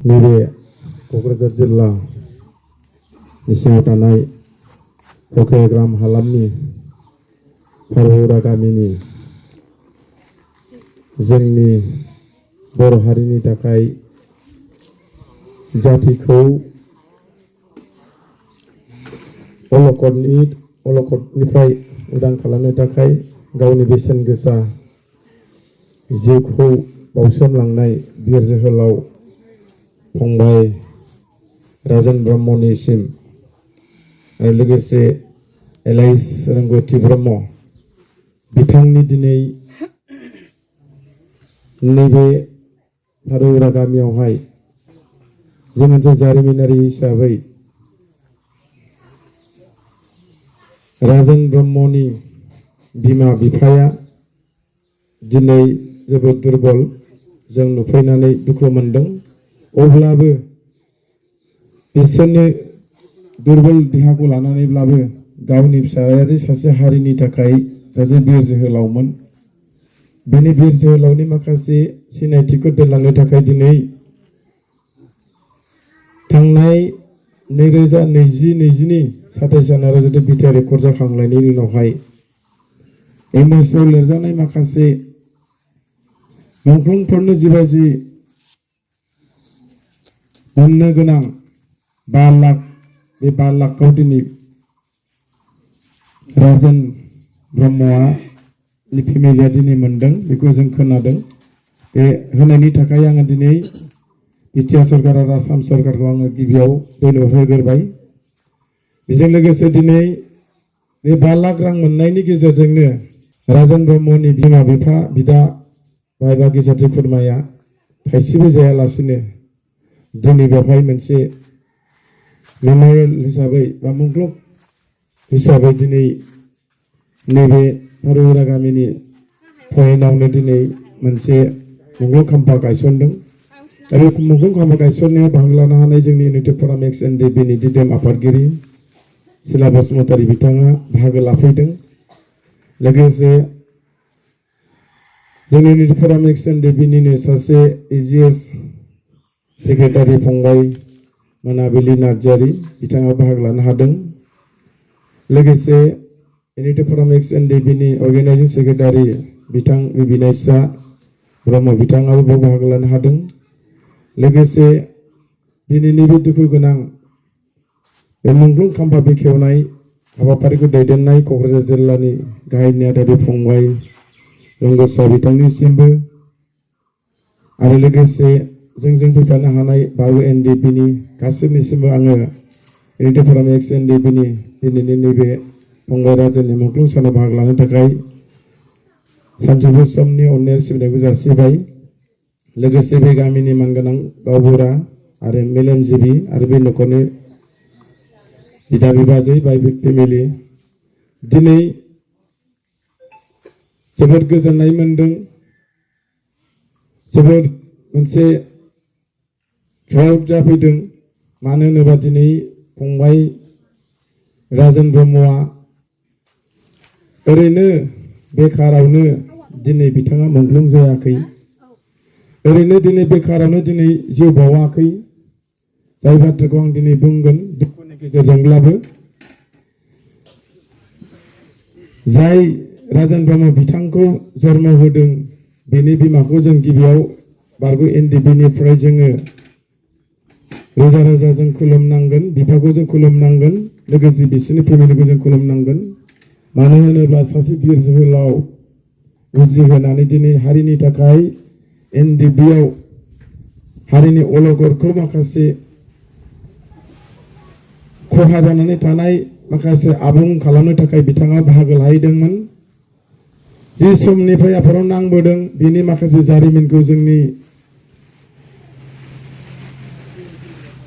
नैबे क'क्राझार जिल्ला सिङाव थानाय फकेग्राम हालामनि फारहौरा गामिनि जोंनि बर' हारिनि थाखाय जातिखौ अलखदनिफ्राय उदां खालामनो थाखाय गावनि बेसेन गोसा जिउखौ बाउसोमलांनाय बिर जोहोलाव फंबाय राजेन ब्रह्मनिसिम आरो लोगोसे एलाइस रोंगौथि ब्रह्म बिथांनि दिनै नैबे फारहौरा गामियावहाय जों मोनसे जारिमिनारि हिसाबै राजेन ब्रह्मनि बिमा बिफाया दिनै जोबोद दुर्बल जों नुफैनानै दुखु मोनदों। अब्लाबो बिसोरनि दुर्बल देहाखौ लानानैब्लाबो गावनि फिसाया जे सासे हारिनि थाखाय सासे बिर जोहोलावमोन बेनि बिर जोहोलावनि माखासे सिनायथिखौ दोनलांनो थाखाय दिनै थांनाय 2020-21 जानुवारि जुदि बिटिआर रेकर्ड जाखांनायनि उनावहाय एमएसआव लिरजानाय माखासे मुंख्लंफोरनो जिबायदि मोननो गोनां 5 लाख बे 5 लाखखौ दिनै राजेन ब्रह्मआ फेमिलिया दिनै मोनदों बेखौ जों खोनादों। बे होनायनि थाखाय आङो दिनै बिटिआर सरकार आरो आसाम सरकारखौ आङो गिबियाव धन्यबाद होग्रोबाय। बेजों लोगोसे दिनै बे 5 लाख रां मोननायनि गेजेरजोंनो राजेन ब्रह्मनि बिमा बिफा बिदा भाइ बागि जाथि खुरमाया थाइसेबो जायालासिनो दिनै बेवहाय मोनसे मेमरियेल हिसाबै बा मुंख्लं हिसाबै दिनै नैबे फारहौरा गामिनि पइन्टआवनो दिनै मोनसे मुंख्लं खाम्फा गायसनदों। दा बे मुंख्लं खाम्फा गायसननायाव बाहागो लानो हानाय जोंनि इउनाइटेड फराम एक्स एनडिपिनि दिदोम आफादगिरि सिला बसुमतारी बिथाङा बाहागो लाफैदों। लोगोसे जोंनि इउनाइटेड फराम एक्स एनडिपिनिनो सासे एजिएस सेक्रेटारि फंबाय मोनाबिलि नार्जारी बिथाङा बाहागो लानो हादों। लोगोसे इउनाइटेड फराम एक्स एनडिपिनि अर्गेनाइजिं सेक्रेटारि बिथां बिनायसा ब्रह्म बिथाङाबो बाहागो लानो हादों। लोगोसे दिनैनि बे दुखु गोनां बे मुंख्लं खाम्फा बेखेवनाय हाबाफारिखौ दैदेननाय क'क्राझार जिल्लानि गाहाय नेहाथारि फंबाय रोंगोसा बिथांनिसिमबो आरो लोगोसे जोंजों फैफानो हानाय बाबु एनडिपिनि गासैनिसिमबो आङो इउनाइटेड फराम एक्स एनडिपिनि दिनैनि नैबे फंबाय राजेननि मुंख्लं सानाव बाहागो लानो थाखाय सानजौफु समनि अननाय सिबिनायखौ जासिबाय। लोगोसे बे गामिनि मानगोनां गावबुरा आरो मेलेमजिबि आरो बे न'खरनि बिदा बिबाजै बाय फेमिलि दिनै जोबोद गोजोननाय मोनदों। जोबोद मोनसे प्राउड जाफैदों। मानो होनोबा दिनै फंबाय राजेन ब्रह्मआ ओरैनो बेखारावनो दिनै बिथाङा मुंख्लं जायाखै। ओरैनो दिनै बेखारावनो दिनै जिउ बावाखै। जाय बाथ्राखौ आं दिनै बुंगोन दुखुनि गेजेरजोंब्लाबो जाय राजेन ब्रह्म बिथांखौ जन्म होदों बेनि बिमाखौ जों गिबियाव बारग' एनडिपिनिफ्राय जोङो रोजा रोजा जों खुलुमनांगोन। बिफाखौ जों खुलुमनांगोन। लोगोसे बिसोरनि फेमिलिखौ जों खुलुमनांगोन। मानो होनोब्ला सासे बिर जोहोलाव उजिहोनानै दिनै हारिनि थाखाय एनडिपिआव हारिनि अलखदखौ माखासे खहा जानानै थानाय माखासे आबुं खालामनो थाखाय बिथाङा बाहागो लाहैदोंमोन। जि समनिफ्राय आफादाव नांबोदों बिनि माखासे जारिमिनखौ जोंनि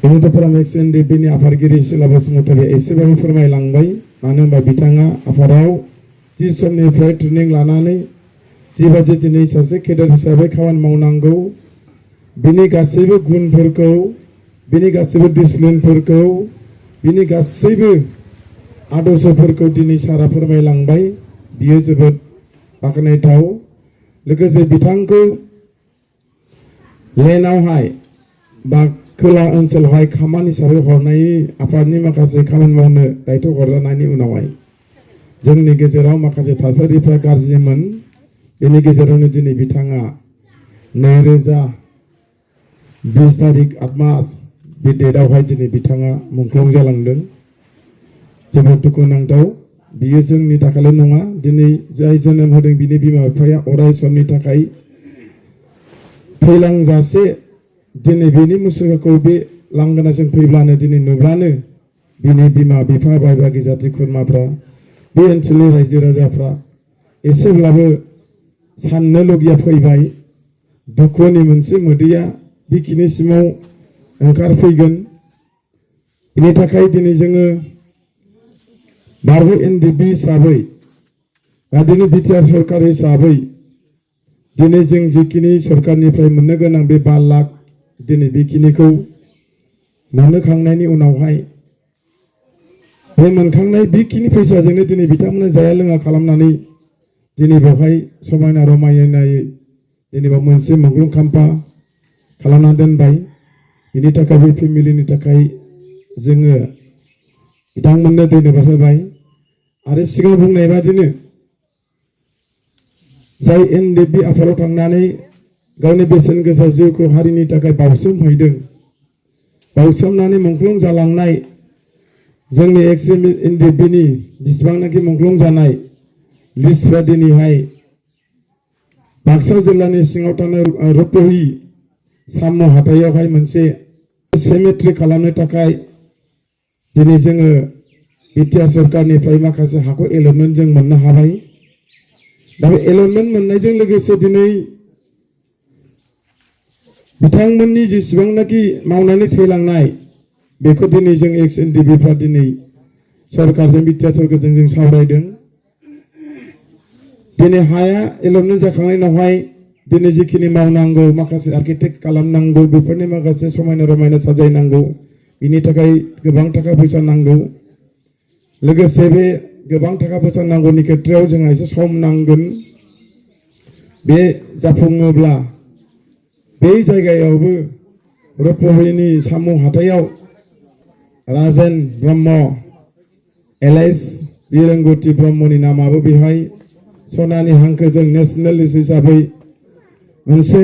इउनाइटेड फराम एक्स एनडिपिनि आफादगिरि सिला बसुमतारी एसेबाबो फोरमायलांबाय। मानो होनबा बिथाङा आफादाव जि समनिफ्राय ट्रेनिं लानानै जिबायदि दिनै सासे केडेट हिसाबै खामानि मावनांगौ बिनि गासैबो गुनफोरखौ बिनि गासैबो डिसिप्लिनफोरखौ बिनि गासैबो आदर्शफोरखौ दिनै सारा फोरमायलांबाय। बियो जोबोद बाख्नायथाव। लोगोसे बिथांखौ लेनावहाय बा खोला ओनसोलावहाय खामानि हिसाबै हरनायनि आफादनि माखासे खामानि मावनो दायथ' हरजानायनि उनावहाय जोंनि गेजेराव माखासे थासारिफ्रा गाज्रिमोन। बेनि गेजेरावनो दिनै बिथाङा 2020 तारिख 8 मास बे डेटआवहाय दिनै बिथाङा मुंख्लं जालांदों। जोबोद दुखुनांथाव। बियो जोंनि थाखायल' नङा, दिनै जाय जोनोम होदों बिनि बिमा बिफाया अराय समनि थाखाय थैलांजासे दिनै बिनि मुसुखाखौ बे लांगोनाजों फैब्लानो दिनै नुब्लानो बिनि बिमा बिफा बाय बाहागि जाथि खुरमाफ्रा बे ओनसोलनि रायजो राजाफ्रा एसेब्लाबो साननो लगिया फैबाय। दुखुनि मोनसे मोदैया बिखिनिसिमाव ओंखारफैगोन। बेनि थाखाय दिनै जोङो बारबो एनडिबि हिसाबै दिनै बिटिआर सरकार हिसाबै दिनै जों जिखिनि सरकारनिफ्राय मोननो गोनां बे 5 लाख दिनै बेखिनिखौ मोनखांनायनि उनावहाय बे मोनखांनाय बेखिनि फैसाजोंनो दिनै बिथांमोना जाया लोङा खालामनानै दिनै बेवहाय समायना रमायनायै दिनै बेयाव मोनसे मुंख्लं खाम्फा खालामना दोनबाय। बेनि थाखाय बे फेमिलिनि थाखाय जोङो बिथांमोननो धन्यबाद होबाय। आरो सिगां बुंनाय बादिनो जाय एनडिबि आफादाव थांनानै गावनि बेसेन गोसा जिउखौ हारिनि थाखाय बावसोमहैदों, बावसोमनानै मुंख्लं जालांनाय जोंनि एक्स एनडिबिनि जेसेबांनाखि मुंख्लं जानाय लिस्टफ्रा दिनैहाय बाक्सा जिल्लानि सिङाव थानाय रुपहि साम' हाथायावहाय मोनसे सेमेट्रि खालामनो थाखाय दिनै जोङो बिटिआर सरकारनिफ्राय माखासे हाखौ एलटमेन्ट जों मोननो हाबाय। दा बे एलटमेन्ट मोननायजों लोगोसे दिनै बिथांमोननि जेसेबांनाखि मावनानै थैलांनाय बेखौ दिनै जों एक्स एनडिबिफ्रा दिनै सरकारजों बिटिआर सरकारजों जों सावरायदों। दिनै हाया एलटमेन्ट जाखांनायनि उनावहाय दिनै जिखिनि मावनांगौ माखासे आर्किटेक्ट खालामनांगौ बेफोरनि माखासे समायना रमायना साजायनांगौ, बिनि थाखाय गोबां थाखा फैसा नांगौ। लोगोसे बे गोबां थाखा फैसा नांगौनि खेथ्रआव जोंहा एसे सम नांगोन। बे जाफुङोब्ला बे जायगायावबो रुपहिनि साम' हाथायाव राजेन ब्रह्म एलाइस बिरोंगथि ब्रह्मनि नामाबो बेहाय सनानि हांखोजों नेशनेल लिस्ट हिसाबै मोनसे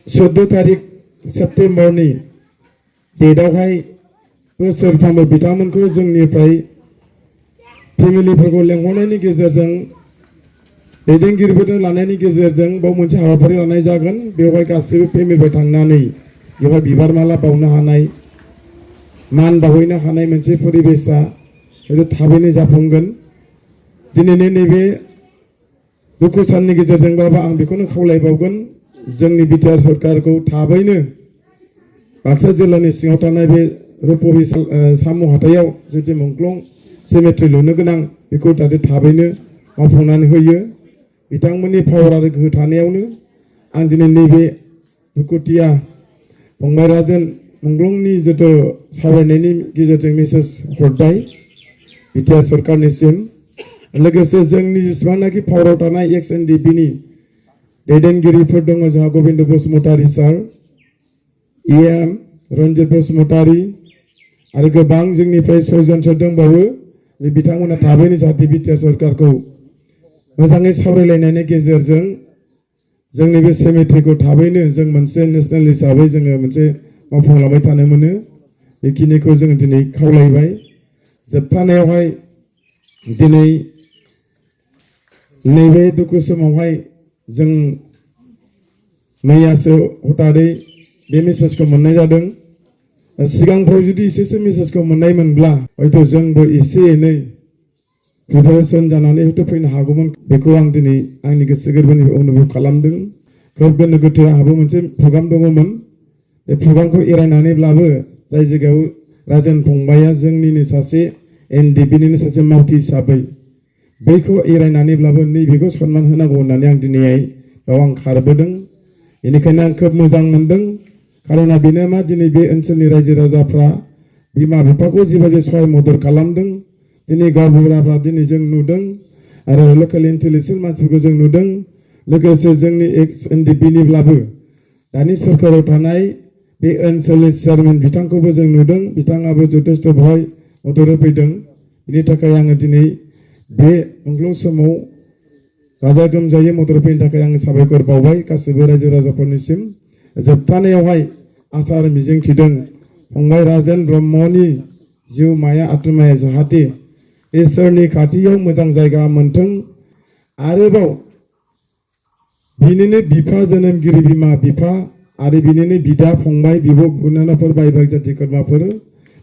14 तारिख सेप्तेम्बरनि डेटआवहाय बोसोरफ्रोमबो बिथांमोनखौ जोंनिफ्राय फेमिलिफोरखौ लेंहरनायनि गेजेरजों दैदेनगिरिफोरनो लानायनि गेजेरजों बाव मोनसे हाबाफारि लानाय जागोन। बेवहाय गासैबो फेमिलिफोर थांनानै बेवहाय बिबार माला बावनो हानाय, मान बावहैनो हानाय मोनसे परिबेसा थाबैनो जाफुंगोन। दिनैनि नैबे दुखु साननि गेजेरजोंबाबो आं बेखौनो खावलायबावगोन, जोंनि बिटिआर सरकारखौ थाबैनो बाक्सा जिल्लानि सिङाव थानाय बे रुपहि साम' हाथायाव जुदि मुंख्लं सेमेट्रि लुनो गोनां बेखौ जाहाथे थाबैनो मावफुंनानै होयो। बिथांमोननि पावार आरो गोहो थानायावनो आं दिनै नैबे दुखुथिया फंबाय राजेन मुंख्लंनि जिथु सावरायनायनि गेजेरजों मेसेज हरबाय बिटिआर सरकारनिसिम। लोगोसे जोंनि जेसेबांनाखि पावाराव थानाय एक्स एनडिबिनि दैदेनगिरिफोर दङ जोंहा गबिन्द बसुमतारी सार, EM रन्जित बसुमतारी आरो गोबां जोंनिफ्राय 6 जनसो दंबावो। बिथांमोना थाबैनो जाहाथे बिटिआर सरकारखौ मोजाङै सावरायलायनायनि गेजेरजों जोंनि बे सेमेट्रिखौ थाबैनो जों मोनसे नेशनेल हिसाबै जोङो मोनसे मावफुंलांबाय थानो मोनो, बेखिनिखौ जों दिनै खावलायबाय। जोबथानायावहाय दिनै नैबे दुखु समावहाय जों मैयासो हथारै बे मेसेजखौ मोननाय जादों। सिगांफ्राव जुदि एसेसो मेसेजखौ मोननाय मोनब्ला हयथ' जोंबो एसे एनै प्रिपारेसन जानानै हयथ' फैनो हागौमोन। बेखौ आं दिनै आंनि गोसो गोरबोनिफ्राय अनुभब खालामदों। खोब गोनो गोथो आंहाबो मोनसे प्रग्राम दङमोन। बे प्रग्रामखौ एरायनानैब्लाबो जाय जायगायाव राजेन फंबाया जोंनिनो सासे एनडिबिनिनो सासे मावथि हिसाबै बैखौ एरायनानैब्लाबो नैबेखौ सनमान होनांगौ होननानै आं दिनैहाय बेयाव आं खारबोदों। बेनिखायनो आं खोब मोजां मोनदों। खारना बेनो मा दिनै बे ओनसोलनि रायजो राजाफ्रा बिमा बिफाखौ जेबायदि सहाय मदद खालामदों, दिनै गावबुराफ्रा दिनै जों नुदों आरो लकेल इन्टेलिजेन्स मानसिफोरखौ जों नुदों। लोगोसे जोंनि एक्स एनडिबिनिब्लाबो दानि सरकाराव थानाय बे ओनसोलनि चेयारमेन बिथांखौबो जों नुदों बिथाङाबो जथेस्थ बेवहाय मदद होफैदों बिनि थाखाय आङो दिनै बे मुंख्लं समाव गाजा गोमजायै मदद होफैनो थाखाय आङो साबायखर बावबाय गासिबो रायजो राजाफोरनिसिम जोबथानायावहाय आसा आरो मिजिं थिदों फंबाय राजेन ब्रह्मनि जिउमाया आत्माया जाहाथे इसोरनि खाथियाव मोजां जायगा मोनथों आरोबाव बिनिनो बिफा जोनोमगिरि बिमा बिफा आरो बिनिनो बिदा फंबाय बिब' बिनानावफोर बाय बाय जाथि खुरमाफोर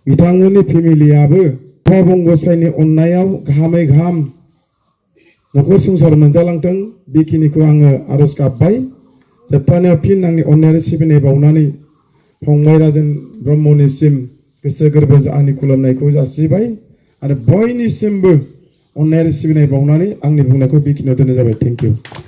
बिथांमोननि फेमिलियाबो आफा बंगसाइनि अननायाव गाहामै गाहाम नखर संसार मोनजालांथों बेखिनिखौ आङो आरज गाबबाय जोबथानायाव फिन आंनि अननाय सिबिनाय बावनानै फंबाय राजेन ब्रह्मनिसिम गोसो गोरबो आंनि खुलुमनायखौ जासिबाय आरो बयनिसिमबो अननाय सिबिनाय बावनानै आंनि बुंनायखौ बेखिनियाव दोननाय जाबाय थेंक इउ